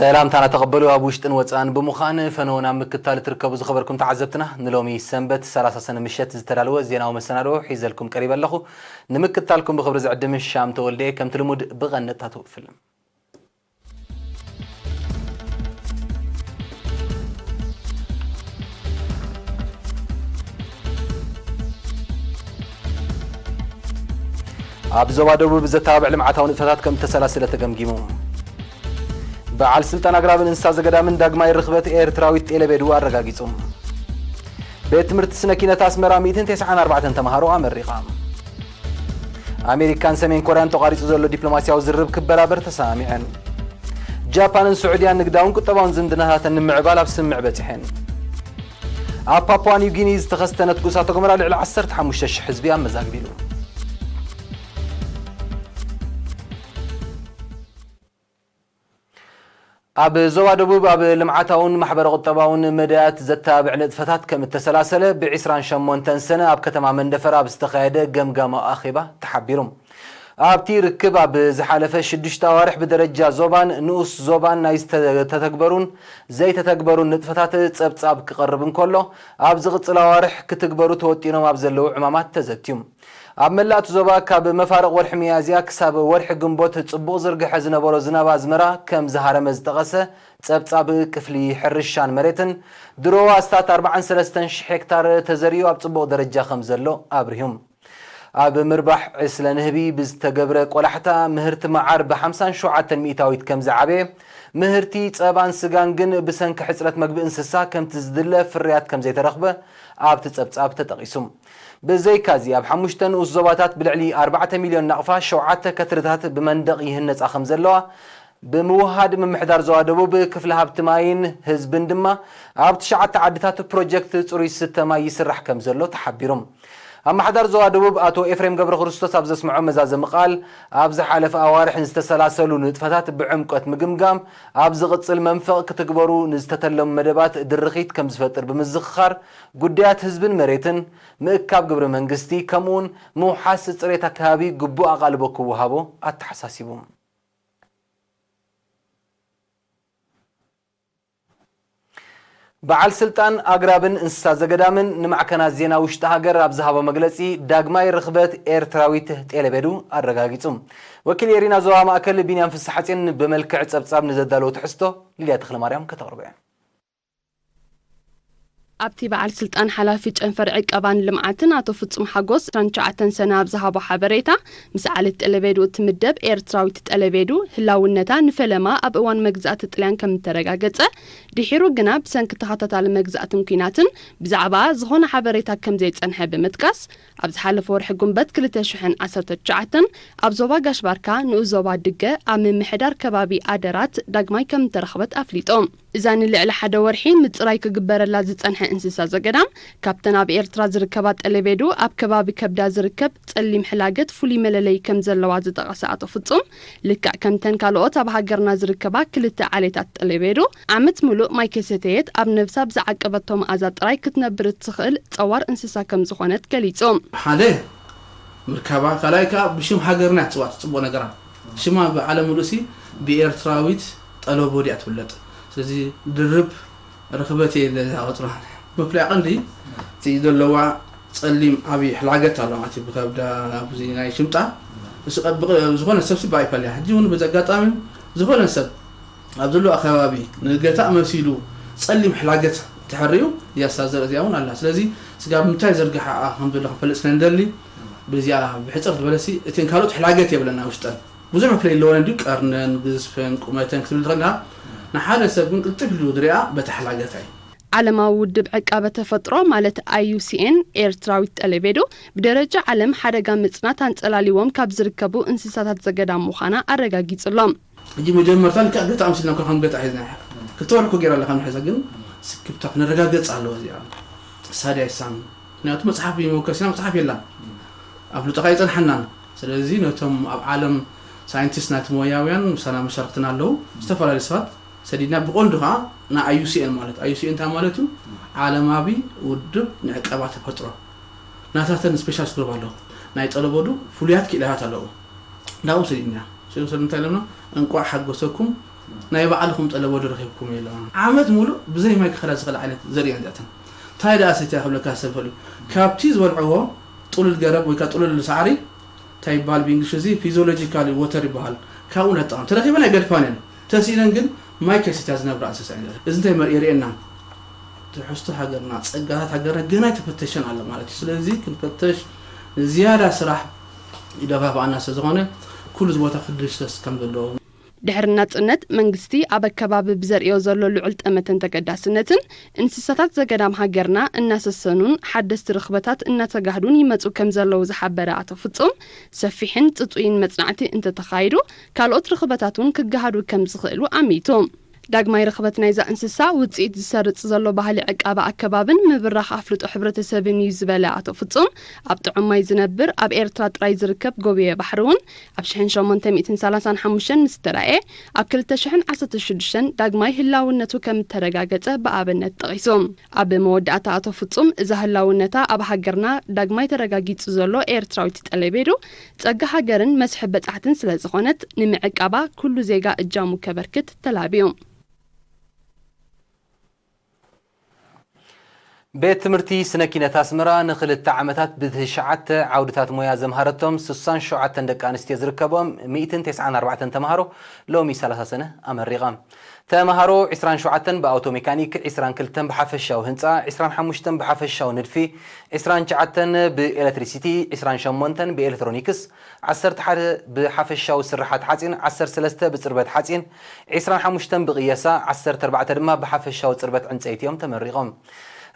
ሰላምታና ተቐበሉ። ኣብ ውሽጥን ወጻእን ብምዃን ፈነወ ናብ ምክታል እትርከቡ ዝኸበርኩም ተዓዘብትና፣ ንሎሚ ሰንበት ሰላሳ ሰነ ምሸት ዝተዳለወ ዜናዊ መሰናድኦ ሒዘልኩም ቀሪበ ኣለኹ። ንምክታልኩም ብኽብሪ ዝዕድም ሻም ተወልደ እየ። ከምቲ ልሙድ ብቐንድታቱ እፍልም። ኣብ ዞባ ደቡብ ዘተባብዕ ልምዓታዊ ንጥፈታት ከም እተሰላሰለ ተገምጊሙ። በዓል ስልጣን ኣግራብን እንስሳ ዘገዳምን ዳግማይ ርኽበት ኤርትራዊት ጤለቤዱ ኣረጋጊጹ። ቤት ትምህርቲ ስነ ኪነት ኣስመራ ሚእትን ተስዓን ኣርባዕተን ተምሃሮ ኣመሪቓ። ኣሜሪካን ሰሜን ኮርያን ተቋሪጹ ዘሎ ዲፕሎማስያዊ ዝርርብ ክበራበር ተሰማሚዐን። ጃፓንን ስዑድያን ንግዳውን ቁጠባውን ዝምድናታተን ንምዕባል ኣብ ስምምዕ በጺሐን። ኣብ ፓፑዋ ኒው ጊኒ ዝተኸስተ ነትጉ እሳተ ጎመራ ልዕሊ ዓሰርተ ሓሙሽተ ሽሕ ህዝቢ ኣመዛግቢሉ። ኣብ ዞባ ደቡብ ኣብ ልምዓታውን ማሕበረ ቁጠባውን መዳያት ዘተባብዕ ንጥፈታት ከም እተሰላሰለ ብ ዕስራን ሸሞንተን ሰነ ኣብ ከተማ መንደፈራ ኣብ ዝተኻየደ ገምጋማዊ ኣኼባ ተሓቢሩ። ኣብቲ ርክብ ኣብ ዝሓለፈ ሽዱሽተ ኣዋርሕ ብደረጃ ዞባን ንኡስ ዞባን ናይ ዝተተግበሩን ዘይተተግበሩን ንጥፈታት ጸብጻብ ክቐርብ እንከሎ፣ ኣብ ዝቕጽል ኣዋርሕ ክትግበሩ ተወጢኖም ኣብ ዘለዉ ዕማማት ተዘትዩ። ኣብ መላእ እቲ ዞባ ካብ መፋርቕ ወርሒ ሚያዝያ ክሳብ ወርሒ ግንቦት ጽቡቕ ዝርግሐ ዝነበሮ ዝናብ ኣዝመራ ከም ዝሃረመ ዝጠቐሰ ጸብጻብ ክፍሊ ሕርሻን መሬትን፣ ድሮ ኣስታት ኣርባዓን ሰለስተን ሽሕ ሄክታር ተዘሪኡ ኣብ ጽቡቕ ደረጃ ከም ዘሎ ኣብሪሁ። ኣብ ምርባሕ ዕስለ ንህቢ ብዝተገብረ ቆላሕታ ምህርቲ መዓር ብ ሓምሳን ሸውዓተን ሚእታዊት ከም ዝዓበየ፣ ምህርቲ ጸባን ስጋን ግን ብሰንኪ ሕጽረት መግቢ እንስሳ ከምቲ ዝድለ ፍርያት ከም ዘይተረኽበ ኣብቲ ጸብጻብ ተጠቒሱ። ብዘይካዚ ኣብ ሓሙሽተ ንኡስ ዞባታት ብልዕሊ ኣርባዕተ ሚልዮን ናቕፋ ሸውዓተ ከትርታት ብመንደቕ ይህነጻ ከም ዘለዋ ብምውሃድ ምምሕዳር ዞባ ደቡብ ክፍሊ ሃብቲ ማይን ህዝብን ድማ ኣብ ትሽዓተ ዓድታት ፕሮጀክት ጽሩይ ዝስተ ማይ ይስራሕ ከም ዘሎ ተሓቢሩ። ኣመሓዳሪ ዞባ ደቡብ ኣቶ ኤፍሬም ገብረ ክርስቶስ ኣብ ዘስምዖ መዛዘሚ ቃል፣ ኣብ ዝሓለፈ ኣዋርሕ ንዝተሰላሰሉ ንጥፈታት ብዕምቆት ምግምጋም፣ ኣብ ዝቕጽል መንፈቕ ክትግበሩ ንዝተተለሙ መደባት ድርኺት ከም ዝፈጥር ብምዝኽኻር፣ ጉዳያት ህዝብን መሬትን፣ ምእካብ ግብሪ መንግስቲ፣ ከምኡውን ምውሓስ ጽሬት ኣከባቢ ግቡእ ኣቓልቦ ክወሃቦ ኣተሓሳሲቡ። በዓል ስልጣን ኣግራብን እንስሳ ዘገዳምን ንማዕከናት ዜና ውሽጢ ሃገር ኣብ ዝሃቦ መግለጺ፣ ዳግማይ ርኽበት ኤርትራዊት ጤለቤዱ ኣረጋጊጹ። ወኪል ኤሪና ዞባ ማእከል ቢንያም ፍስሓጽዮን ብመልክዕ ጸብጻብ ንዘዳለዎ ትሕዝቶ ሊድያ ተኽለማርያም ከተቕርቦ እያ። ኣብቲ በዓል ስልጣን ሓላፊ ጨንፈር ዕቀባን ልምዓትን ኣቶ ፍጹም ሓጎስ ዕስራን ትሽዓተን ሰነ ኣብ ዝሃቦ ሓበሬታ፣ ምስ ዓሌት ጠለቤዱ እትምደብ ኤርትራዊት ጠለቤዱ፣ ህላውነታ ንፈለማ ኣብ እዋን መግዛእቲ ጥልያን ከም እተረጋገጸ፣ ድሒሩ ግና ብሰንኪ ተኸታታሊ መግዛእትን ኲናትን ብዛዕባኣ ዝኾነ ሓበሬታ ከም ዘይጸንሐ ብምጥቃስ፣ ኣብ ዝሓለፈ ወርሒ ጉንበት ክልተ ሽሕን ዓሰርተ ትሽዓተን ኣብ ዞባ ጋሽ ባርካ ንኡስ ዞባ ድገ ኣብ ምምሕዳር ከባቢ ኣደራት ዳግማይ ከም እተረኽበት ኣፍሊጡ። እዛ ንልዕሊ ሓደ ወርሒ ምጽራይ ክግበረላ ዝጸንሐ እንስሳ ዘገዳም፣ ካብተን ኣብ ኤርትራ ዝርከባ ጠለቤዱ ኣብ ከባቢ ከብዳ ዝርከብ ጸሊም ሕላገት ፍሉይ መለለዪ ከም ዘለዋ ዝጠቐሰ ኣቶ ፍጹም፣ ልክዕ ከምተን ካልኦት ኣብ ሃገርና ዝርከባ ክልተ ዓሌታት ጠለቤዱ፣ ዓመት ምሉእ ማይ ከይሰተየት ኣብ ነብሳ ብዝዓቀበቶ መኣዛ ጥራይ ክትነብር እትኽእል ጸዋር እንስሳ ከም ዝኾነት ገሊጹ። ሓደ ምርካባ፣ ካልኣይ ከኣ ብሽም ሃገርና እያ ትጽዋዕ፣ ጽቡቕ ነገራ። ሽማ ብዓለም ምሉእሲ ብኤርትራዊት ጠለቦ ድያ ትፍለጥ። ስለዚ ድርብ ርኽበት እየ ለዛ ቁጽራ። መፍለያ ቀንዲ እቲ ዘለዋ ጸሊም ዓቢ ሕላገት ኣሎ፣ ማለት እዩ፣ ብከብዳ ኣብዚ ናይ ሽምጣ። እሱ ቀ-፣ ብቐ-፣ ዝኾነ ሰብ ሲ ባይፈልያ። ሕጂ እውን በዚ ኣጋጣሚ ዝኾነ ሰብ ኣብ ዘሎ ኣከባቢ ንገታእ መሲሉ ጸሊም ሕላገት ተሐርዩ፣ እዚኣ ስጋ ዘርኢ እዚኣ እውን ኣላ። ስለዚ ስጋ ብምንታይ ዘርግሓ ከም ዘሎ ክንፈልጥ ስለ ንደሊ፣ በዚኣ ብሕጽር ዝበለሲ እተን ካልኦት ሕላገት የብለና ውሽጠን። ብዙሕ መፍለይ ኣለወን እንድዩ፣ ቀርነን፣ ግዝፈን፣ ቁመተን ክትብል ትኽእል ኢኻ። ንሓደ ሰብ ግን ቅልጥፍ ኢሉ ዝሪኣ በታ ሕላገታ እዩ። ዓለማዊ ውድብ ዕቃበ ተፈጥሮ ማለት ኣይ ዩ ሲ ኤን ኤርትራዊት ጠለቤዶ ብደረጃ ዓለም ሓደጋ ምጽናት ኣንጸላሊዎም ካብ ዝርከቡ እንስሳታት ዘገዳም ምዃና ኣረጋጊጹ ኣሎ። ሕጂ መጀመርታ ልክዕ ገታ ኣምሲልና እኳ ከም ገታ ሒዝና፣ ክልተ ወርሒ እኮ ጌራ ኣላ ካብ ንሕዛ፣ ግን ስክብታ ክነረጋገጽ ኣለዎ እዚኣ። ሳዲ ኣይሳን። ምክንያቱ መጽሓፍ ይመውከስና፣ መጽሓፍ የላን። ኣፍልጦኻ ኣይጸንሓናን። ስለዚ ነቶም ኣብ ዓለም ሳይንቲስት ናቲ ሞያውያን ምሳና መሻርክትና ኣለዉ። ዝተፈላለዩ ሰባት ሰዲድና፣ ብቐንዱ ኸዓ ን ኣይ ዩ ሲ ኤን ማለት፣ ኣይ ዩ ሲ ኤን እንታይ ማለት እዩ? ዓለማዊ ውድብ ንዕቀባ ተፈጥሮ። ናታተን ስፔሻል ግሩፕ ኣለዎ። ናይ ጠለቦዱ ፍሉያት ክኢላታት ኣለዎ። ናብኡ ሰዲድና። ስለዚ እንታይ ኢሎምና? እንቋዕ ሓጎሰኩም፣ ናይ ባዕልኹም ጠለቦ ዶ ረኺብኩም ኢሎም። ዓመት ሙሉእ ብዘይ ማይ ክኸዳ ዝኽእል ዓይነት ዘርኢ እንተእተን። እንታይ ደኣ ሰትያ ክብለካ ሰብ ፈሉ። ካብቲ ዝበልዕዎ ጥሉል ገረብ ወይ ከዓ ጥሉል ሳዕሪ፣ እንታይ ይበሃል ብእንግሊሽ እዚ? ፊዚዮሎጂካል ወተር ይበሃል። ካብኡ ነጠቐም። ተረኺበን ኣይገድፋን እየን። ተስኢለን ግን ማይ ከይሰትያ ዝነብራ እንስሳ እየን። እዚ እንታይ መር-፣ የርእየና? ትሕዝቶ ሃገርና፣ ጸጋታት ሃገርና ገና ኣይተፈተሸን ኣሎ ማለት እዩ። ስለዚ ክንፈተሽ ዝያዳ ስራሕ ይደፋፍኣና ስለ ዝኾነ ኩሉ እዚ ቦታ ክድህሰስ ከም ዘለዎ። ድሕሪ ናጽነት መንግስቲ ኣብ ኣከባቢ ብዘርእዮ ዘሎ ልዑል ጠመተን ተገዳስነትን እንስሳታት ዘገዳም ሃገርና እናሰሰኑን ሓደስቲ ርኽበታት እናተጋህዱን ይመጹ ከም ዘለዉ ዝሓበረ ኣቶ ፍጹም፣ ሰፊሕን ጽጹይን መጽናዕቲ እንተተኻይዱ ካልኦት ርኽበታት እውን ክገሃዱ ከም ዝኽእሉ ኣሚቱ። ዳግማይ ርኽበት ናይዛ እንስሳ ውጽኢት ዝሰርጽ ዘሎ ባህሊ ዕቃባ ኣከባብን ምብራኽ ኣፍልጦ ሕብረተሰብን እዩ ዝበለ ኣቶ ፍጹም፣ ኣብ ጥዑም ማይ ዝነብር ኣብ ኤርትራ ጥራይ ዝርከብ ጎብየ ባሕሪ እውን ኣብ ሽሕን ሸሞንተ ሚእትን ሰላሳን ሓሙሽተን ምስ ተራእየ፣ ኣብ ክልተ ሽሕን ዓሰርተ ሽዱሽተን ዳግማይ ህላውነቱ ከም እተረጋገጸ ብኣብነት ጠቒሱ። ኣብ መወዳእታ ኣቶ ፍጹም፣ እዛ ህላውነታ ኣብ ሃገርና ዳግማይ ተረጋጊጹ ዘሎ ኤርትራዊት ጠለቤዱ፣ ጸጋ ሃገርን መስሕብ በጻሕትን ስለ ዝኾነት፣ ንምዕቃባ ኩሉ ዜጋ እጃሙ ከበርክት ተላብዩ። ቤት ትምህርቲ ስነ ኪነት ኣስመራ ንኽልተ ዓመታት ብትሽዓተ ዓውድታት ሞያ ዘምሃረቶም ስሳን ሸውዓተን ደቂ ኣንስትዮ ዝርከቦም ሚእትን ተስዓን ኣርባዕተን ተምሃሮ ሎሚ ሰላሳ ሰነ ኣመሪቖም። ተምሃሮ ዕስራን ሸውዓተን ብኣውቶ ሜካኒክ፣ ዕስራን ክልተን ብሓፈሻዊ ህንጻ፣ ዕስራን ሓሙሽተን ብሓፈሻዊ ንድፊ፣ ዕስራን ትሽዓተን ብኤሌክትሪሲቲ፣ ዕስራን ሸሞንተን ብኤሌክትሮኒክስ፣ ዓሰርተ ሓደ ብሓፈሻዊ ስርሓት ሓጺን፣ ዓሰርተ ሰለስተ ብጽርበት ሓጺን፣ ዕስራን ሓሙሽተን ብቕየሳ፣ ዓሰርተ ኣርባዕተ ድማ ብሓፈሻዊ ጽርበት ዕንጸይቲ እዮም ተመሪቖም።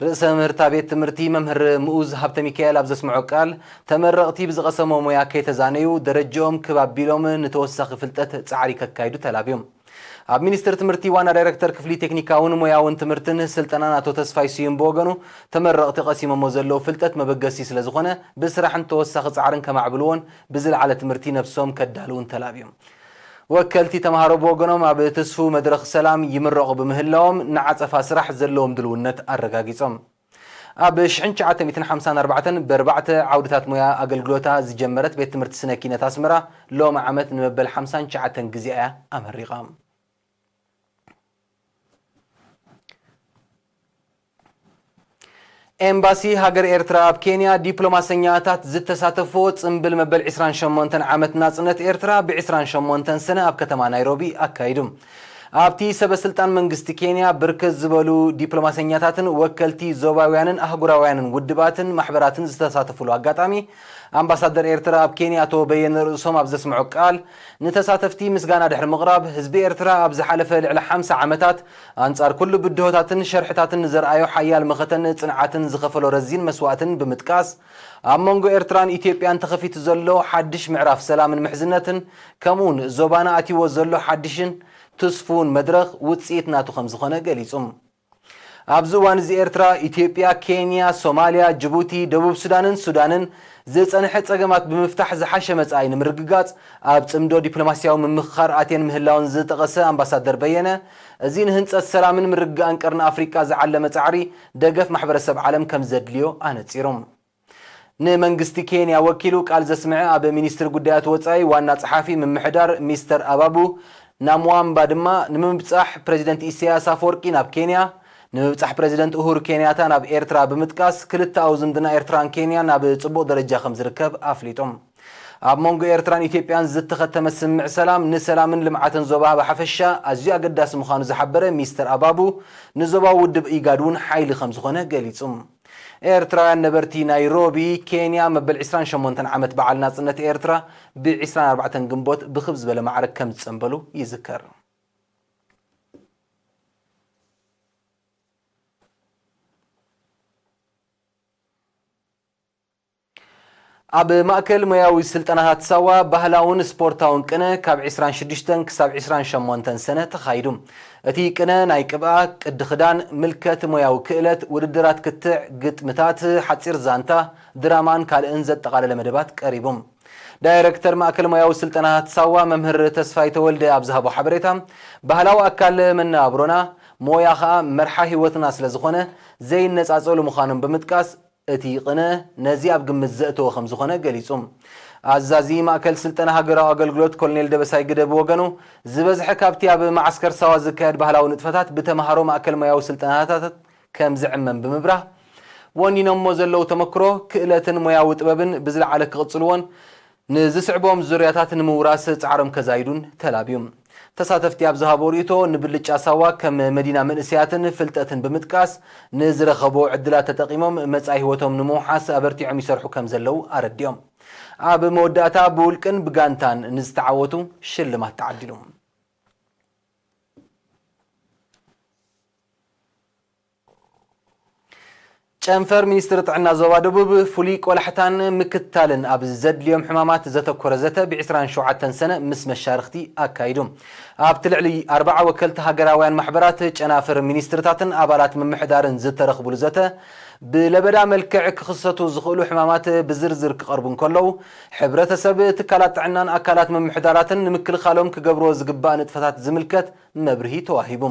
ርእሰ ምህርታ ቤት ትምህርቲ መምህር ምኡዝ ሃብተ ሚካኤል ኣብ ዘስምዖ ቃል፣ ተመረቕቲ ብዝቐሰሞ ሞያ ከይተዛነዩ፣ ደረጃኦም ክብ ኣቢሎም ንተወሳኺ ፍልጠት ጻዕሪ ከካይዱ ተላብዮም። ኣብ ሚኒስትሪ ትምህርቲ ዋና ዳይሬክተር ክፍሊ ቴክኒካውን ሞያውን ትምህርትን ስልጠናን ኣቶ ተስፋይ ስዩም ብወገኑ፣ ተመረቕቲ ቀሲሞሞ ዘለዉ ፍልጠት መበገሲ ስለ ዝኾነ፣ ብስራሕን ተወሳኺ ጻዕርን ከማዕብልዎን ብዝለዓለ ትምህርቲ ነብሶም ከዳልውን ተላብዮም። ወከልቲ ተምሃሮ ብወገኖም፣ ኣብ ትስፉው መድረኽ ሰላም ይምረቑ ብምህላዎም፣ ንዓጸፋ ስራሕ ዘለዎም ድልውነት ኣረጋጊጾም። ኣብ ሽሕን ትሽዓተ ሚእትን ሓምሳን ኣርባዕተን ብኣርባዕተ ዓውድታት ሞያ ኣገልግሎታ ዝጀመረት ቤት ትምህርቲ ስነ ኪነት ኣስመራ፣ ሎሚ ዓመት ንመበል ሓምሳን ትሽዓተን ግዜኣ እያ ኣመሪቓ። ኤምባሲ ሃገር ኤርትራ ኣብ ኬንያ፣ ዲፕሎማሰኛታት ዝተሳተፍዎ ጽምብል መበል ዕስራን ሸሞንተን ዓመት ናጽነት ኤርትራ ብ ዕስራን ሸሞንተን ሰነ ኣብ ከተማ ናይሮቢ ኣካይዱ። ኣብቲ ሰበ ስልጣን መንግስቲ ኬንያ፣ ብርክት ዝበሉ ዲፕሎማሰኛታትን ወከልቲ ዞባውያንን ኣህጉራውያንን ውድባትን ማሕበራትን ዝተሳተፉሉ ኣጋጣሚ፣ ኣምባሳደር ኤርትራ ኣብ ኬንያ ኣቶ በየነ ርእሶም ኣብ ዘስምዖ ቃል፣ ንተሳተፍቲ ምስጋና ድሕሪ ምቕራብ፣ ህዝቢ ኤርትራ ኣብ ዝሓለፈ ልዕሊ ሓምሳ ዓመታት ኣንጻር ኩሉ ብድሆታትን ሸርሕታትን ንዘርኣዮ ሓያል መኸተን ጽንዓትን ዝኸፈሎ ረዚን መስዋእትን ብምጥቃስ፣ ኣብ መንጎ ኤርትራን ኢትዮጵያን ተኸፊቱ ዘሎ ሓድሽ ምዕራፍ ሰላምን ምሕዝነትን፣ ከምኡውን ዞባና ኣትይዎ ዘሎ ሓድሽን ትስፉውን መድረኽ ውጽኢት ናቱ ከም ዝኾነ ገሊጹ። ኣብዚ እዋን እዚ ኤርትራ፣ ኢትዮጵያ፣ ኬንያ፣ ሶማልያ፣ ጅቡቲ፣ ደቡብ ሱዳንን ሱዳንን ዝጸንሐ ጸገማት ብምፍታሕ ዝሓሸ መጻኢ ንምርግጋጽ ኣብ ጽምዶ ዲፕሎማስያዊ ምምኽኻር ኣትየን ምህላውን ዝጠቐሰ ኣምባሳደር በየነ፣ እዚ ንህንጸት ሰላምን ምርግጋእን ቀርኒ ኣፍሪቃ ዝዓለመ ጻዕሪ ደገፍ ማሕበረሰብ ዓለም ከም ዘድልዮ ኣነጺሩ። ንመንግስቲ ኬንያ ወኪሉ ቃል ዘስምዐ ኣብ ሚኒስትሪ ጉዳያት ወጻኢ ዋና ጸሓፊ ምምሕዳር ሚስተር ኣባቡ ናምዋምባ ድማ፣ ንምብጻሕ ፕረዚደንት ኢሳያስ ኣፈወርቂ ናብ ኬንያ፣ ንምብጻሕ ፕረዚደንት ኡሁሩ ኬንያታ ናብ ኤርትራ ብምጥቃስ፣ ክልተኣዊ ዝምድና ኤርትራን ኬንያን ኣብ ጽቡቕ ደረጃ ከም ዝርከብ ኣፍሊጡ። ኣብ መንጎ ኤርትራን ኢትዮጵያን ዝተኸተመ ስምምዕ ሰላም፣ ንሰላምን ልምዓትን ዞባ ብሓፈሻ ኣዝዩ ኣገዳሲ ምዃኑ ዝሓበረ ሚስተር ኣባቡ፣ ንዞባዊ ውድብ ኢጋድ እውን ሓይሊ ከም ዝኾነ ገሊጹ። ኤርትራውያን ነበርቲ ናይሮቢ፣ ኬንያ፣ መበል ዕስራን ሸሞንተን ዓመት በዓል ናጽነት ኤርትራ ብ ዕስራን ኣርባዕተን ግንቦት ብኽብ ዝበለ ማዕረ ከም ዝጸንበሉ ይዝከር። ኣብ ማእከል ሞያዊ ስልጠናታት ሳዋ ባህላውን ስፖርታውን ቅነ ካብ ዕስራን ሽዱሽተን ክሳብ ዕስራን ሸሞንተን ሰነ ተኻይዱ። እቲ ቅነ ናይ ቅብኣ፣ ቅዲ ክዳን፣ ምልከት ሞያዊ ክእለት፣ ውድድራት ክትዕ፣ ግጥምታት፣ ሓጺር ዛንታ፣ ድራማን ካልእን ዘጠቓለለ መደባት ቀሪቡ። ዳይረክተር ማእከል ሞያዊ ስልጠናታት ሳዋ መምህር ተስፋይ ተወልደ ኣብ ዝሃቦ ሓበሬታ፣ ባህላዊ ኣካል መነባብሮና፣ ሞያ ኸኣ መርሓ ህይወትና ስለ ዝኾነ፣ ዘይነጻጸሉ ምዃኖም ብምጥቃስ፣ እቲ ቅነ ነዚ ኣብ ግምት ዘእተወ ከም ዝኾነ ገሊጹ። ኣዛዚ ማእከል ስልጠና ሃገራዊ ኣገልግሎት ኮሎኔል ደበሳይ ግደ ብወገኑ፣ ዝበዝሐ ካብቲ ኣብ መዓስከር ሳዋ ዝካየድ ባህላዊ ንጥፈታት ብተምሃሮ ማእከል ሞያዊ ስልጠናታት ከም ዝዕመም ብምብራህ፣ ወኒኖሞ ዘለዉ ተመክሮ፣ ክእለትን ሞያዊ ጥበብን ብዝለዓለ ክቕጽልዎን ንዝስዕቦም ዙርያታት ንምውራስ ጻዕሮም ከዛይዱን ተላብዩ። ተሳተፍቲ ኣብ ዝሃቦ ርእይቶ፣ ንብልጫ ሳዋ ከም መዲና መንእሰያትን ፍልጠትን ብምጥቃስ፣ ንዝረኸቦ ዕድላት ተጠቒሞም መጻኢ ህይወቶም ንምውሓስ ኣበርቲዖም ይሰርሑ ከም ዘለዉ ኣረዲኦም። ኣብ መወዳእታ ብውልቅን ብጋንታን ንዝተዓወቱ ሽልማት ተዓዲሉ። ጨንፈር ሚኒስትሪ ጥዕና ዞባ ደቡብ ፍሉይ ቆላሕታን ምክትታልን ኣብ ዘድልዮም ሕማማት ዘተኮረ ዘተ ብ ዕስራን ሸውዓተን ሰነ ምስ መሻርኽቲ ኣካይዱ። ኣብቲ ልዕሊ ኣርብዓ ወከልቲ ሃገራውያን ማሕበራት፣ ጨናፍር ሚኒስትርታትን ኣባላት ምምሕዳርን ዝተረኽብሉ ዘተ፣ ብለበዳ መልክዕ ክኽሰቱ ዝኽእሉ ሕማማት ብዝርዝር ክቐርቡ እንከለዉ፣ ሕብረተሰብ፣ ትካላት ጥዕናን ኣካላት ምምሕዳራትን ንምክልኻሎም ክገብርዎ ዝግባእ ንጥፈታት ዝምልከት መብርሂ ተዋሂቡ።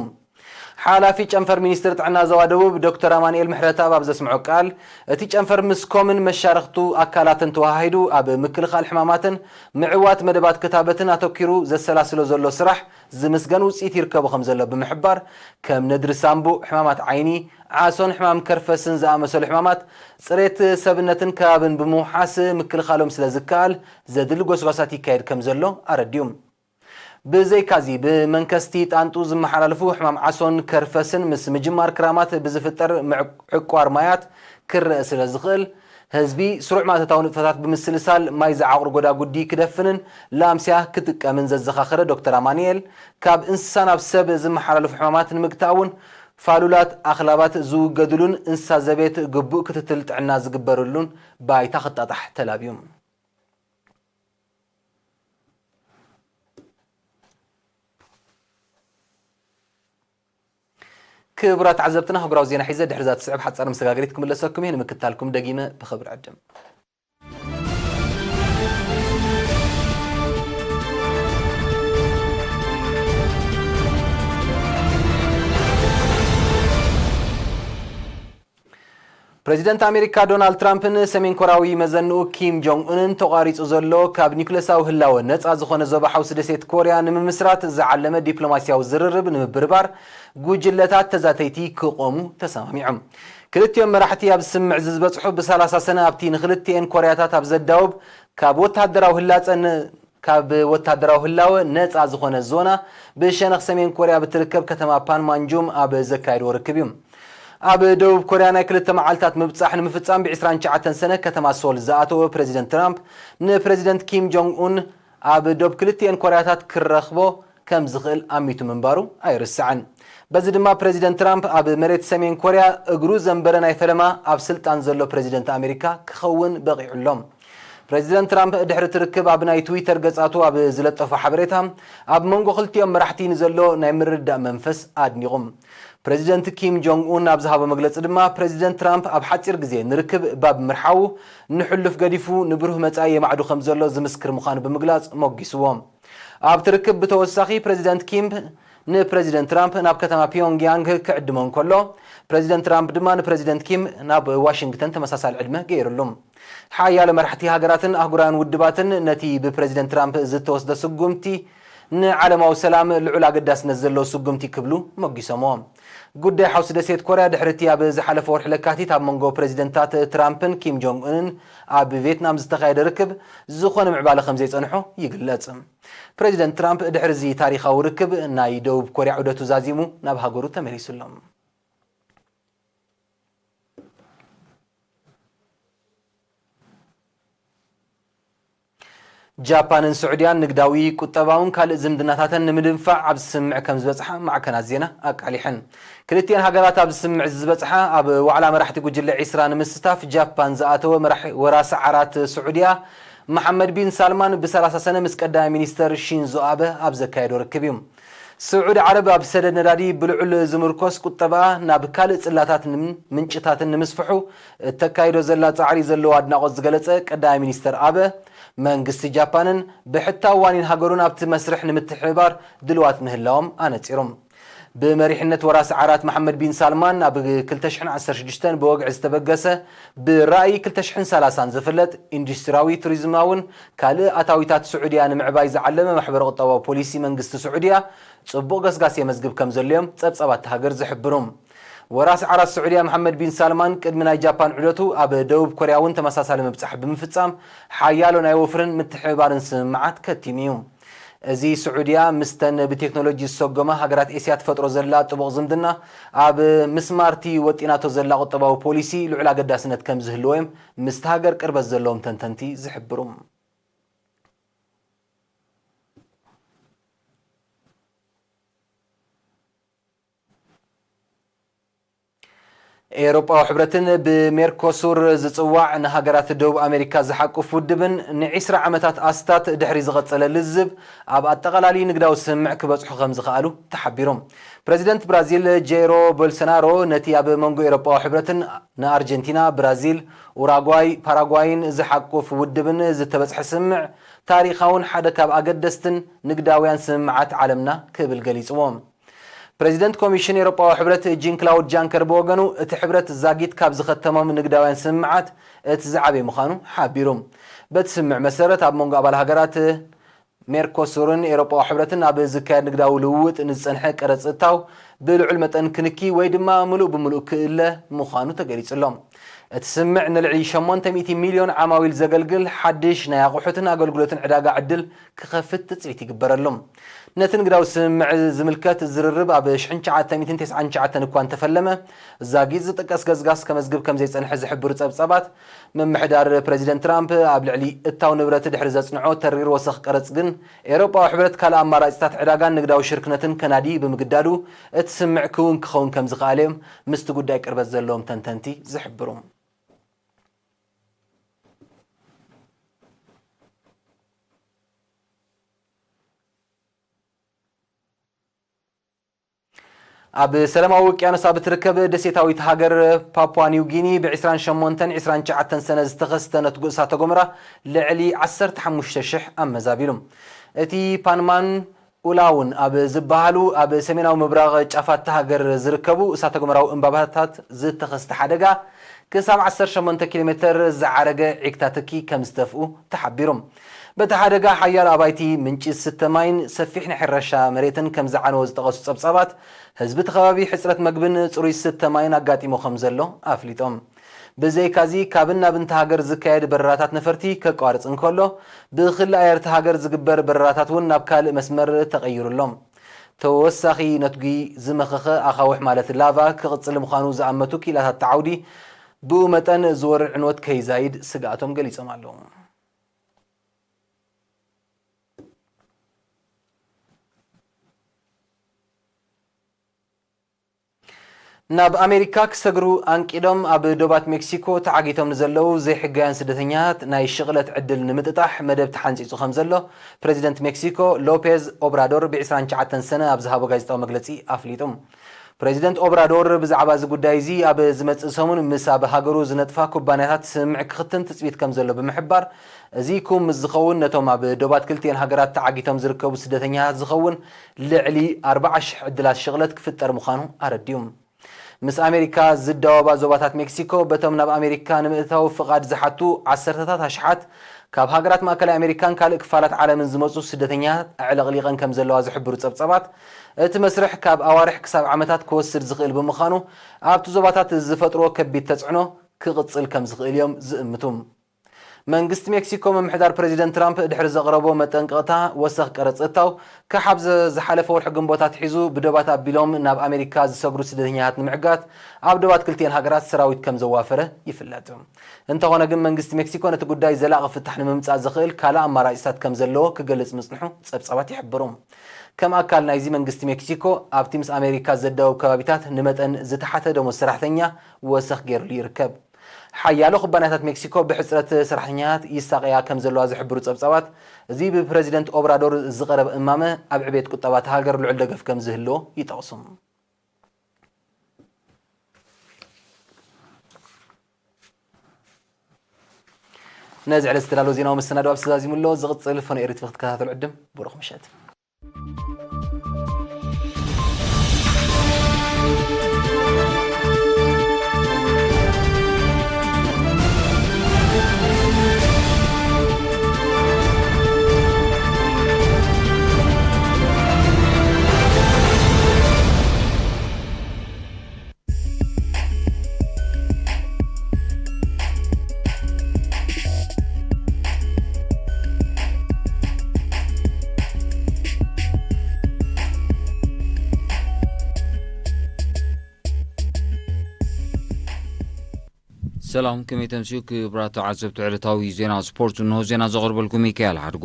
ሓላፊ ጨንፈር ሚኒስትሪ ጥዕና ዞባ ደቡብ ዶክተር ኣማኑኤል ምሕረተኣብ ኣብ ዘስምዖ ቃል፣ እቲ ጨንፈር ምስ ኮምን መሻርኽቱ ኣካላትን ተወሃሂዱ ኣብ ምክልኻል ሕማማትን ምዕዋት መደባት ክታበትን ኣተኲሩ ዘሰላስሎ ዘሎ ስራሕ ዝምስገን ውፅኢት ይርከቦ ከም ዘሎ ብምሕባር፣ ከም ነድሪ ሳምቡእ፣ ሕማማት ዓይኒ፣ ዓሶን ሕማም ከርፈስን ዝኣመሰሉ ሕማማት፣ ፅሬት ሰብነትን ከባብን ብምውሓስ ምክልኻሎም ስለ ዝከኣል፣ ዘድሊ ጎስጓሳት ይካየድ ከም ዘሎ ኣረዲኡ። ብዘይካዚ፣ ብመንከስቲ ጣንጡ ዝመሓላለፉ ሕማም ዓሶን ከርፈስን ምስ ምጅማር ክራማት ብዝፍጠር ምዕ-፣ ዕቋር ማያት ክረአ ስለ ዝኽእል፣ ህዝቢ ስሩዕ ማእቶታዊ ንጥፈታት ብምስልሳል ማይ ዝዓቑር ጎዳጉዲ ክደፍንን ላምስያ ክጥቀምን ዘዘኻኸረ ዶክተር ኣማኑኤል፣ ካብ እንስሳ ናብ ሰብ ዝመሓላለፉ ሕማማት ንምግታእ እውን ፋሉላት ኣኽላባት ዝውገድሉን እንስሳ ዘቤት ግቡእ ክትትል ጥዕና ዝግበረሉን ባይታ ክጣጣሕ ተላብዩ። ክቡራት ተዓዘብትና፣ ኣህጉራዊ ዜና ሒዘ ድሕሪ እዛ ትስዕብ ሓጻር መሰጋገሪት ክምለሰኩም እየ። ንምክትታልኩም ደጊመ ብኽብሪ ዕድም። ፕሬዚደንት ኣሜሪካ ዶናልድ ትራምፕን ሰሜን ኮርያዊ መዘንኡ ኪም ጆንግ ኡንን ተቋሪጹ ዘሎ ካብ ኒኩለሳዊ ህላወ ነጻ ዝኾነ ዞባ ሓውሲ ደሴት ኮርያ ንምምስራት ዝዓለመ ዲፕሎማስያዊ ዝርርብ ንምብርባር ጉጅለታት ተዛተይቲ ክቖሙ ተሰማሚዖም። ክልቲኦም መራሕቲ ኣብ ስምምዕ ዝዝበጽሑ ብሰላሳ ሰነ ኣብቲ ንክልቲኤን ኮርያታት ኣብ ዘዳውብ ካብ ወተሃደራዊ ህላጸ ን-፣ ካብ ወታደራዊ ህላወ ነጻ ዝኾነ ዞና ብሸነኽ ሰሜን ኮርያ ብትርከብ ከተማ ፓንማንጁም ኣብ ዘካየድዎ ርክብ እዩ። ኣብ ደቡብ ኮርያ ናይ ክልተ መዓልታት ምብጻሕ ንምፍጻም ብ ዕስራን ትሽዓተን ሰነ ከተማ ሶል ዝኣተወ ፕሬዚደንት ትራምፕ፣ ንፕሬዚደንት ኪም ጆንግ ኡን ኣብ ዶብ ክልቲኤን ኮርያታት ክረኽቦ ከም ዝኽእል ኣሚቱ ምንባሩ ኣይርሳዕን። በዚ ድማ ፕሬዚደንት ትራምፕ ኣብ መሬት ሰሜን ኮርያ እግሩ ዘንበረ ናይ ፈለማ ኣብ ስልጣን ዘሎ ፕሬዚደንት ኣሜሪካ ክኸውን በቒዑ ኣሎ። ፕሬዚደንት ትራምፕ ድሕሪ እቲ ርክብ ኣብ ናይ ትዊተር ገጻቱ ኣብ ዝለጠፎ ሓበሬታ፣ ኣብ መንጎ ክልቲኦም መራሕቲ ንዘሎ ናይ ምርድዳእ መንፈስ ኣድኒቑ። ፕሬዚደንት ኪም ጆንግ ኡን ኣብ ዝሃቦ መግለጺ ድማ፣ ፕሬዚደንት ትራምፕ ኣብ ሓጺር ግዜ ንርክብ ባብ ምርሓዉ፣ ንሕሉፍ ገዲፉ ንብሩህ መጻኢ የማዕዱ ከም ዘሎ ዝምስክር ምዃኑ ብምግላጽ ሞጊስዎ። ኣብቲ ርክብ ብተወሳኺ ፕሬዚደንት ኪም ንፕሬዚደንት ትራምፕ ናብ ከተማ ፒዮንግያንግ ክዕድሞ እንከሎ፣ ፕሬዚደንት ትራምፕ ድማ ንፕሬዚደንት ኪም ናብ ዋሽንግተን ተመሳሳሊ ዕድመ ገይሩሉ። ሓያሎ መራሕቲ ሃገራትን ኣህጉራውያን ውድባትን ነቲ ብፕሬዚደንት ትራምፕ ዝተወስደ ስጉምቲ ንዓለማዊ ሰላም ልዑል ኣገዳስነት ዘለዎ ስጉምቲ ክብሉ ሞጊሶምዎ። ጉዳይ ሓውሲ ደሴት ኮርያ ድሕሪ እቲ ኣብ ዝሓለፈ ወርሒ ለካቲት ኣብ መንጎ ፕሬዚደንታት ትራምፕን ኪም ጆንግ ኡንን ኣብ ቪየትናም ዝተኻየደ ርክብ ዝኾነ ምዕባለ ከም ዘይጸንሖ ይግለጽ። ፕሬዚደንት ትራምፕ ድሕሪ እዚ ታሪኻዊ ርክብ ናይ ደቡብ ኮርያ ዑደቱ ዛዚሙ ናብ ሃገሩ ተመሊሱ ኣሎ። ጃፓንን ስዑድያን ንግዳዊ፣ ቁጠባውን ካልእ ዝምድናታተን ንምድንፋዕ ኣብ ስምምዕ ከም ዝበጽሓ ማዕከናት ዜና ኣቃሊሐን። ክልቲኤን ሃገራት ኣብ ስምምዕ ዝበጽሓ፣ ኣብ ዋዕላ መራሕቲ ጉጅለ ዒስራ ንምስታፍ ጃፓን ዝኣተወ መራሒ ወራሲ ዓራት ስዑድያ መሓመድ ቢን ሳልማን ብሰላሳ ሰነ ምስ ቀዳማይ ሚኒስተር ሺንዞ ኣበ ኣብ ዘካየዶ ርክብ እዩ። ስዑዲ ዓረብ ኣብ ሰደድ ነዳዲ ብልዑል ዝምርኮስ ቁጠባኣ ናብ ካልእ ጽላታት ንም-፣ ምንጭታትን ንምስፍሑ እተካይዶ ዘላ ጻዕሪ ዘለዎ ኣድናቖት ዝገለጸ ቀዳማይ ሚኒስተር ኣበ፣ መንግስቲ ጃፓንን ብሕታዊ ዋኒን ሃገሩን ኣብቲ መስርሕ ንምትሕብባር ድልዋት ምህላዎም ኣነጺሮም። ብመሪሕነት ወራሲ ዓራት መሓመድ ቢን ሳልማን ኣብ ክልተ ሽሕን ዓሰርተ ሽዱሽተን ብወግዒ ዝተበገሰ፣ ብራእይ ክልተ ሽሕን ሰላሳን ዝፍለጥ ኢንዱስትሪያዊ ቱሪዝማውን ካልእ ኣታዊታት ስዑድያ ንምዕባይ ዝዓለመ ማሕበረ ቁጠባዊ ፖሊሲ መንግስቲ ስዑድያ ጽቡቕ ገስጋስ የመዝግብ ከም ዘሎ'ዮም ጸብጻባት ሃገር ዝሕብሩ። ወራሲ ዓራት ስዑድያ መሓመድ ቢን ሳልማን ቅድሚ ናይ ጃፓን ዑደቱ ኣብ ደቡብ ኮርያ እውን ተመሳሳሊ ምብጻሕ ብምፍጻም ሓያሎ ናይ ወፍርን ምትሕብባርን ስምምዓት ከቲሙ እዩ። እዚ ስዑድያ ምስተን ብቴክኖሎጂ ዝሰጎማ ሃገራት ኤስያ ትፈጥሮ ዘላ ጥቡቕ ዝምድና ኣብ ምስማርቲ ወጢናቶ ዘላ ቁጠባዊ ፖሊሲ ልዑል ኣገዳስነት ከም ዝህልዎ እዮም ምስቲ ሃገር ቅርበት ዘለዎም ተንተንቲ ዝሕብሩ። ኤውሮጳዊ ሕብረትን ብሜርኮሱር ዝጽዋዕ ንሃገራት ደቡብ ኣሜሪካ ዝሓቁፍ ውድብን ንዒስራ ዓመታት ኣስታት ድሕሪ ዝቐጸለ ልዝብ ኣብ ኣጠቓላሊ ንግዳዊ ስምምዕ ክበጽሑ ከም ዝኸኣሉ ተሓቢሩ። ፕረዚደንት ብራዚል ጀይሮ ቦልሶናሮ ነቲ ኣብ መንጎ ኤውሮጳዊ ሕብረትን ንኣርጀንቲና፣ ብራዚል፣ ኡራጓይ፣ ፓራጓይን ዝሓቁፍ ውድብን ዝተበጽሐ ስምምዕ ታሪኻውን ሓደ ካብ ኣገደስትን ንግዳውያን ስምምዓት ዓለምና ክብል ገሊጽዎ። ፕረዚደንት ኮሚሽን ኤውሮጳዊ ሕብረት ጂን ክላውድ ጃንከር ብወገኑ፣ እቲ ሕብረት ዛጊት ካብ ዝኸተሞም ንግዳውያን ስምምዓት እቲ ዝዓበየ ምዃኑ ሓቢሩ። በቲ ስምምዕ መሰረት፣ ኣብ መንጎ ኣባል ሃገራት ሜርኮሱርን ኤውሮጳዊ ሕብረትን ኣብ ዝካየድ ንግዳዊ ልውውጥ ንዝጸንሐ ቀረጽ እታው ብልዑል መጠን ክንኪ ወይ ድማ ምሉእ ብምሉእ ክእለ ምዃኑ ተገሊጹ ኣሎ። እቲ ስምምዕ ንልዕሊ ሸሞንተ ሚእቲ ሚልዮን ዓማዊል ዘገልግል ሓድሽ ናይ ኣቑሑትን ኣገልግሎትን ዕዳጋ ዕድል ክኸፍት ትጽቢት ይግበረሉ። ነቲ ንግዳዊ ስምምዕ ዝምልከት ዝርርብ ኣብ ሽሕን ትሽዓተ ሚእትን ተስዓን ትሽዓተን እኳ እንተፈለመ፣ ዛጊት ዝጥቀስ ገስጋስ ከመዝግብ ከም ዘይጸንሐ ዝሕብሩ ጸብጻባት፣ ምምሕዳር ፕረዚደንት ትራምፕ ኣብ ልዕሊ እታው ንብረት ድሕሪ ዘጽንዖ ተሪር ወሰኽ ቀረጽ ግን፣ ኤውሮጳዊ ሕብረት ካልእ ኣማራጺታት ዕዳጋን ንግዳዊ ሽርክነትን ከናዲ ብምግዳዱ፣ እቲ ስምምዕ ክውን ክኸውን ከም ዝኸኣለ እዮም ምስቲ ጉዳይ ቅርበት ዘለዎም ተንተንቲ ዝሕብሩ። ኣብ ሰላማዊ ውቅያኖስ ኣብ እትርከብ ደሴታዊት ሃገር ፓፑዋ ኒው ጊኒ ብዕስራን ሸሞንተን ዕስራን ትሽዓተን ሰነ ዝተኸስተ ነትጉ እሳተ ጎመራ ልዕሊ ዓሰርተ ሓሙሽተ ሽሕ ኣመዛቢሉ። እቲ ፓንማን ኡላውን ኣብ ዝበሃሉ ኣብ ሰሜናዊ ምብራቕ ጫፋት እታ ሃገር ዝርከቡ እሳተ ጎመራዊ እምባባታት ዝተኸስተ ሓደጋ፣ ክሳብ ዓሰርተ ሸሞንተ ኪሎ ሜተር ዝዓረገ ዒግታ ትኪ ከም ዝተፍኡ ተሓቢሩ። በቲ ሓደጋ ሓያሎ ኣባይቲ፣ ምንጪ ዝስተ ማይን ሰፊሕ ናይ ሕርሻ መሬትን ከም ዝዓነወ ዝጠቐሱ ጸብጻባት፣ ህዝቢ እቲ ከባቢ ሕጽረት መግብን ጽሩይ ዝስተ ማይን ኣጋጢሞ ከም ዘሎ ኣፍሊጦም። ብዘይካዚ፣ ካብን ናብን እታ ሃገር ዝካየድ በረራታት ነፈርቲ ከቋርጽ እንከሎ፣ ብክሊ ኣየር እታ ሃገር ዝግበር በረራታት እውን ናብ ካልእ መስመር ተቐይሩ ኣሎ። ተወሳኺ ነትጒ ዝመኸኸ ኣኻውሕ ማለት ላቫ ክቕጽል ምዃኑ ዝኣመቱ ክኢላታት እቲ ዓውዲ፣ ብኡ መጠን ዝወርድ ዕንወት ከይዛይድ ስግኣቶም ገሊጾም ኣለዉ። ናብ ኣሜሪካ ክሰግሩ ኣንቂዶም ኣብ ዶባት ሜክሲኮ ተዓጊቶም ንዘለዉ ዘይሕጋውያን ስደተኛታት ናይ ሽቕለት ዕድል ንምጥጣሕ መደብ ተሓንጺጹ ከም ዘሎ ፕረዚደንት ሜክሲኮ ሎፔዝ ኦብራዶር ብ ዕስራን ትሽዓተን ሰነ ኣብ ዝሃቦ ጋዜጣዊ መግለጺ ኣፍሊጡ። ፕረዚደንት ኦብራዶር ብዛዕባ እዚ ጉዳይ እዚ ኣብ ዝመጽእ ሰሙን ምስ ኣብ ሃገሩ ዝነጥፋ ኩባንያታት ስምምዕ ክኽትን ትጽቢት ከም ዘሎ ብምሕባር፣ እዚ ክውም ምስ ዝኸውን ነቶም ኣብ ዶባት ክልቲኤን ሃገራት ተዓጊቶም ዝርከቡ ስደተኛታት ዝኸውን ልዕሊ ኣርባዓ ሽሕ ዕድላት ሽቕለት ክፍጠር ምዃኑ ኣረዲኡ። ምስ ኣሜሪካ ዝዳወባ ዞባታት ሜክሲኮ በቶም ናብ ኣሜሪካ ንምእታው ፍቓድ ዝሓቱ ዓሰርተታት ኣሽሓት ካብ ሃገራት ማእከላይ ኣሜሪካን ካልእ ክፋላት ዓለምን ዝመጹ ስደተኛታት ኣዕለቕሊቐን ከም ዘለዋ ዝሕብሩ ጸብጻባት፣ እቲ መስርሕ ካብ ኣዋርሕ ክሳብ ዓመታት ክወስድ ዝኽእል ብምዃኑ፣ ኣብቲ ዞባታት ዝፈጥርዎ ከቢድ ተጽዕኖ ክቕጽል ከም ዝኽእል እዮም ዝእምቱ። መንግስቲ ሜክሲኮ ምምሕዳር ፕረዚደንት ትራምፕ ድሕሪ ዘቕረቦ መጠንቀቕታ ወሰኽ ቀረጽ እታው ክሓብ ዘ-፣ ዝሓለፈ ወርሒ ግንቦት ኣትሒዙ ብዶባት ኣቢሎም ናብ ኣሜሪካ ዝሰግሩ ስደተኛታት ንምዕጋት ኣብ ዶባት ክልቲኤን ሃገራት ሰራዊት ከም ዘዋፈረ ይፍለጥ። እንተኾነ ግን መንግስቲ ሜክሲኮ ነቲ ጉዳይ ዘላቒ ፍታሕ ንምምጻእ ዝኽእል ካልእ ኣማራጺታት ከም ዘለዎ ክገልጽ ምጽንሑ ጸብጻባት ይሕብሩ። ከም ኣካል ናይዚ መንግስቲ ሜክሲኮ ኣብቲ ምስ ኣሜሪካ ዘዳውብ ከባቢታት ንመጠን ዝተሓተ ደሞዝ ሰራሕተኛ ወሰኽ ገይርሉ ይርከብ። ሓያሎ ኩባንያታት ሜክሲኮ ብሕጽረት ሰራሕተኛታት ይሳቐያ ከም ዘለዋ ዝሕብሩ ጸብጻባት፣ እዚ ብፕረዚደንት ኦብራዶር ዝቐረበ እማመ ኣብ ዕቤት ቁጠባ እታ ሃገር ልዑል ደገፍ ከም ዝህልዎ ይጠቕሱ። ነዚ ዕለት ዝተዳለወ ዜናዊ መሰናድኦ ኣብዚ ተዛዚሙ ኣሎ። ዝቕጽል ፈኖ ኤሪት ክትከታተሉ ዕድም። ብሩኽ ምሸት። ሰላም፣ ከመይ ተምስዩ ክቡራት ተዓዘብቲ ዕለታዊ ዜና ስፖርት? እንሆ ዜና ዘቕርበልኩም ሚካኤል ሓድጉ።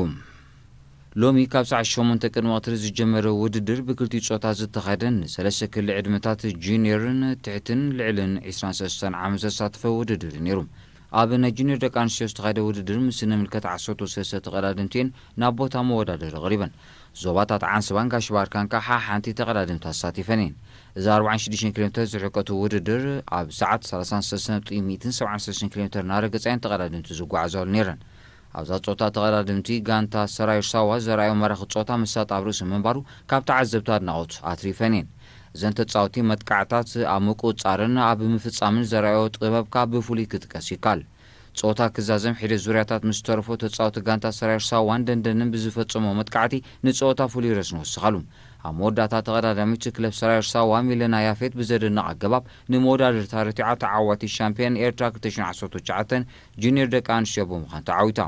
ሎሚ ካብ ሰዓት ሸሞንተ ቅድሚ ቀትሪ ዝጀመረ ውድድር ብክልቲኡ ጾታ ዝተኻየደን ንሰለስተ ክሊ ዕድመታት ጁኒየርን ትሕትን ልዕልን ዕስራን ሰለስተን ዓመት ዘሳተፈ ውድድር እዩ ነይሩ። ኣብ ናይ ጁኒየር ደቂ ኣንስትዮ ዝተኻየደ ውድድር ምስ ንምልከት ዓሰርተ ሰለስተ ተቐዳደምቲ እየን ናብ ቦታ መወዳደሪ ቀሪበን። ዞባታት ዓንስባን ጋሽ ባርካን ከዓ ሓሓንቲ ተቐዳደምቲ ኣሳቲፈን እየን። እዛ ኣርባዓን ሽዱሽተን ኪሎ ሜትር ዝርሕቀቱ ውድድር ኣብ ሰዓት ሰላሳን ሰለስተን ነጥቢ ሚእትን ሰብዓን ሰለስተን ኪሎ ሜትር እናረገጻ እየን ተቐዳደምቲ ዝጓዓዛሉ ነይረን። ኣብዛ ጾታ ተቐዳደምቲ ጋንታ ሰራየር ሳዋ ዘርኣዮ መራኺ ጾታ ምሳጥ ኣብ ርእሲ ምንባሩ ካብ ተዓዘብቲ ኣድናቖት ኣትሪፈን እየን። እዘን ተጻወቲ መጥቃዕታት ኣብ ምቁጽጻርን ኣብ ምፍጻምን ዘርኣዮ ጥበብ ካብ ብፍሉይ ክጥቀስ ይካል። ጾታ ክዛዘም ሒደት ዙርያታት ምስ ተረፎ ተጻወቲ ጋንታ ሰራየር ሳዋን ደንደንን ብዝፈጸሞ መጥቃዕቲ ንጸወታ ፍሉይ ረስን ወሰኻሉ። ኣብ መወዳእታ ተቐዳዳሚት ክለብ ሰራየር ሳዋ ሚለና ያፌት ብዘደንቕ ኣገባብ ንመወዳድርታ ረቲዓ ተዓዋቲ ሻምፒዮን ኤርትራ ክልተ ሽሕን ዓሰርተ ትሽዓተን ጁኒየር ደቂ ኣንስትዮ ብምዃን ተዓዊታ።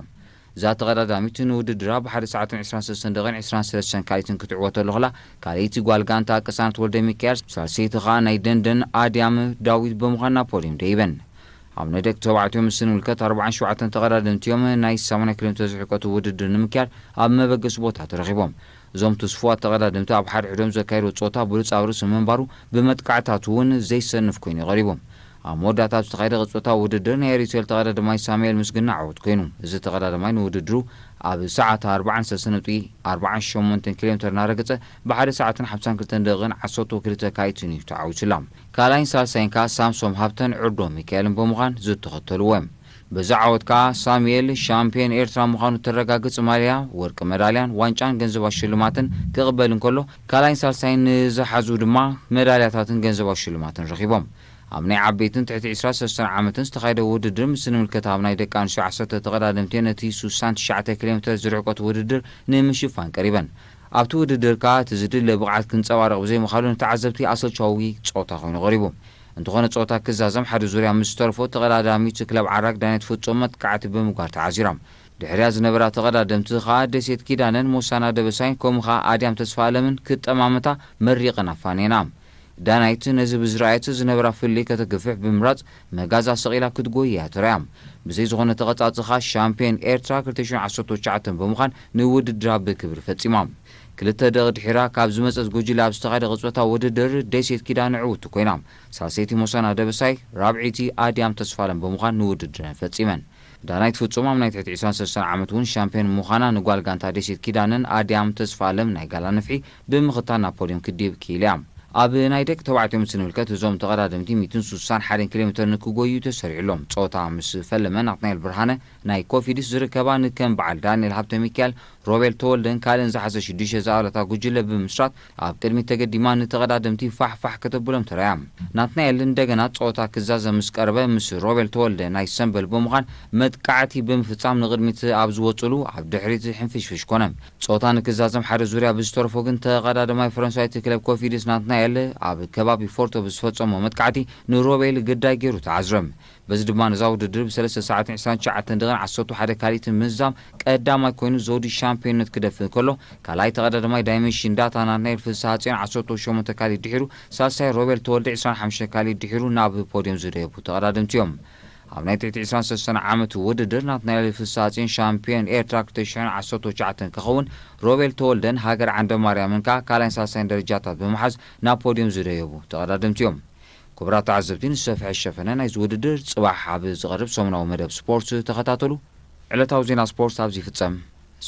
እዛ ተቐዳዳሚት ንውድድራ ብሓደ ሰዓትን ዕስራን ሰለስተን ደቂቕን ዕስራን ሰለስተን ካልኢትን ክትዕወተሉ ከላ፣ ካልኣይቲ ጓል ጋንታ ቅሳነት ወልደ ሚካኤል፣ ሳልሰይቲ ኸኣ ናይ ደንደን ኣድያም ዳዊት ብምዃን ናብ ፖድዮም ደይበን። ኣብ ናይ ደቂ ተባዕትዮ ምስ ንምልከት ኣርባዓን ሸውዓተን ተቐዳደምቲ እዮም ናይ ሰማንያ ኪሎ ሜትር ዝርሕቀቱ ውድድር ንምክያድ ኣብ መበገሲ ቦታ ተረኺቦም። እዞም ትስፉዋት ተቐዳደምቲ ኣብ ሓድሕዶም ዘካየድዎ ጾታ ብሉጽ ኣብ ርእሲ ምንባሩ ብመጥቃዕታት እውን ዘይሰንፍ ኮይኑ እዩ ቀሪቡ። ኣብ መወዳእታ ኣብ ዝተኻየደ ቅጽበታዊ ውድድር ናይ ኤሪትሬል ተቐዳዳማይ ሳሙኤል ምስግና ዓወት ኮይኑ። እዚ ተቐዳዳማይ ንውድድሩ ኣብ ሰዓት ኣርባዓን ሰለስተን ነጥቢ ኣርባዓን ሸሞንተን ኪሎ ሜትር እናረገጸ ብሓደ ሰዓትን ሓምሳን ክልተን ደቂቕን ዓሰርተ ክልተ ካልኢትን እዩ ተዓዊቱላ። ካልኣይን ሳልሳይን ከኣ ሳምሶም ሃብተን ዕርዶ ሚካኤልን ብምዃን ዝተኸተልዎ እዮም። በዚ ዓወት ከኣ ሳሙኤል ሻምፒዮን ኤርትራ ምዃኑ ተረጋግጽ ማልያ፣ ወርቂ መዳልያን ዋንጫን ገንዘባዊ ሽልማትን ክቕበል እንከሎ፣ ካልኣይን ሳልሳይን ንዝሓዙ ድማ መዳልያታትን ገንዘባዊ ሽልማትን ረኺቦም። ኣብ ናይ ዓበይትን ትሕቲ ዕስራን ሰለስተን ዓመትን ዝተኻየደ ውድድር ምስ ንምልከት ኣብ ናይ ደቂ ኣንስትዮ ዓሰርተ ተቐዳደምቲ ነቲ ስሳን ትሽዓተ ኪሎ ሜትር ዝርሕቀቱ ውድድር ንምሽፋን ቀሪበን። ኣብቲ ውድድር ከኣ እቲ ዝድለ ብቕዓት ክንጸባረቕ ብዘይምኻሉ ንተዓዘብቲ ኣሰልቻዊ ጸወታ ኮይኑ ቀሪቡ። እንተኾነ ጸወታ ክዛዘም ሓደ ዙርያ ምስ ተረፎ ተቐዳዳሚት ክለብ ዓራግ ዳኒት ፍጹም መጥቃዕቲ ብምግባር ተዓዚራ። ድሕሪያ ዝነበራ ተቐዳደምቲ ከኣ ደሴት ኪዳነን ሞሳና ደበሳይን ከምኡ ከኣ ኣድያም ተስፋ ኣለምን ክጠማመታ መሪቕን ኣፋንየና። ዳናይት ነዚ ብዝረኣየቶ ዝነበራ ፍልልይ ከተግፍሕ ብምምራጽ መጋዛ ሰቒላ ክትጎይያ ተራእያ። ብዘይ ዝኾነ ተቐጻጽ ከኣ ሻምፒዮን ኤርትራ ክልተ ሽሕን ዓሰርተ ትሽዓተን ብምዃን ንውድድራ ብክብሪ ፈጺማ። ክልተ ደቂ ድሒራ ካብ ዝመጸት ጉጅለ ኣብ ዝተኻየደ ቅጽበታዊ ውድድር ደሴት ኪዳነ ዕውቲ ኮይና። ሳልሰይቲ ሞሳና ደበሳይ፣ ራብዐይቲ ኣድያም ተስፋለም ብምዃን ንውድድረን ፈጺመን። ዳናይት ፍጹም ኣብ ናይ ትሕቲ ዕስራን ሰለስተን ዓመት እውን ሻምፒዮን ምዃና ንጓል ጋንታ ደሴት ኪዳነን ኣድያም ተስፋለም ናይ ጋላ ንፍሒ ብምኽታል ናብ ፖድዮም ክትድይብ ክኢላ እያ። ኣብ ናይ ደቂ ተባዕትዮ ምስ ንምልከት እዞም ተቐዳደምቲ ሚእትን ስሳን ሓደን ኪሎ ሜትር ንክጎዩ ተሰሪዑሎም። ጸወታ ምስ ፈለመ ናትናኤል ብርሃነ ናይ ኮፊድስ ዝርከባ ንከም በዓል ዳንኤል ሃብተ ሚካኤል፣ ሮቤል ተወልደን ካልእን ዝሓዘ ሽዱሽተ ዝኣባላታ ጉጅለ ብምስራት ኣብ ቅድሚት ተገዲማ ንተቐዳደምቲ ፋሕ ፋሕ ከተብሎም ተራእያ። ናትናኤል እንደገና ጸወታ ክዛዘም ምስ ቀረበ ምስ ሮቤል ተወልደ ናይ ሰምበል ብምዃን መጥቃዕቲ ብምፍጻም ንቕድሚት ኣብ ዝወጽሉ ኣብ ድሕሪት ሕንፍሽፍሽ ኮነ። ጾታ ንክዛዘም ሓደ ዙርያ ብዝተረፎ ግን ተቐዳዳማይ ፈረንሳዊት ክለብ ኮፊድስ ናትናኤል ኣብ ከባቢ ፎርቶ ብዝፈጸሞ መጥቃዕቲ ንሮቤል ግዳይ ገይሩ ተዓዝረ። በዚ ድማ ነዛ ውድድር ብሰለስተ ሰዓትን ዕስራን ትሽዓተን ደቂቕን ዓሰርተ ሓደ ካልኢትን ምዝዛም ቀዳማይ ኮይኑ ዘውዲ ሻምፒዮንነት ክደፍእ ከሎ፣ ካልኣይ ተቐዳዳማይ ዳይመንሽን ዳታ ናትናኤል ፍስሃጽዮን ዓሰርተ ሸሞንተ ካልኢት ድሒሩ፣ ሳልሳይ ሮቤል ተወልደ ዕስራን ሓሙሽተ ካልኢት ድሒሩ ናብ ፖድዮም ዝደየቡ ተቐዳደምቲ እዮም። ኣብ ናይ ትሕቲ ዕስራን ሰለስተን ዓመት ውድድር ናትናኤል ፍስሃጽዮን ሻምፒዮን ኤርትራ ክልተ ሽሕን ዓሰርተ ትሽዓተን ክኸውን፣ ሮቤል ተወልደን ሃገር ዓንደ ማርያምን ከኣ ካልኣይን ሳልሳይን ደረጃታት ብምሓዝ ናብ ፖድዮም ዝደየቡ ተቐዳደምቲ እዮም። ክቡራት ተዓዘብቲ፣ ንሰፍሐ ሸፈነ ናይዚ ውድድር ጽባሕ ኣብ ዝቐርብ ሰሙናዊ መደብ ስፖርት ተኸታተሉ። ዕለታዊ ዜና ስፖርት ኣብዚ ይፍጸም።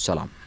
ሰላም።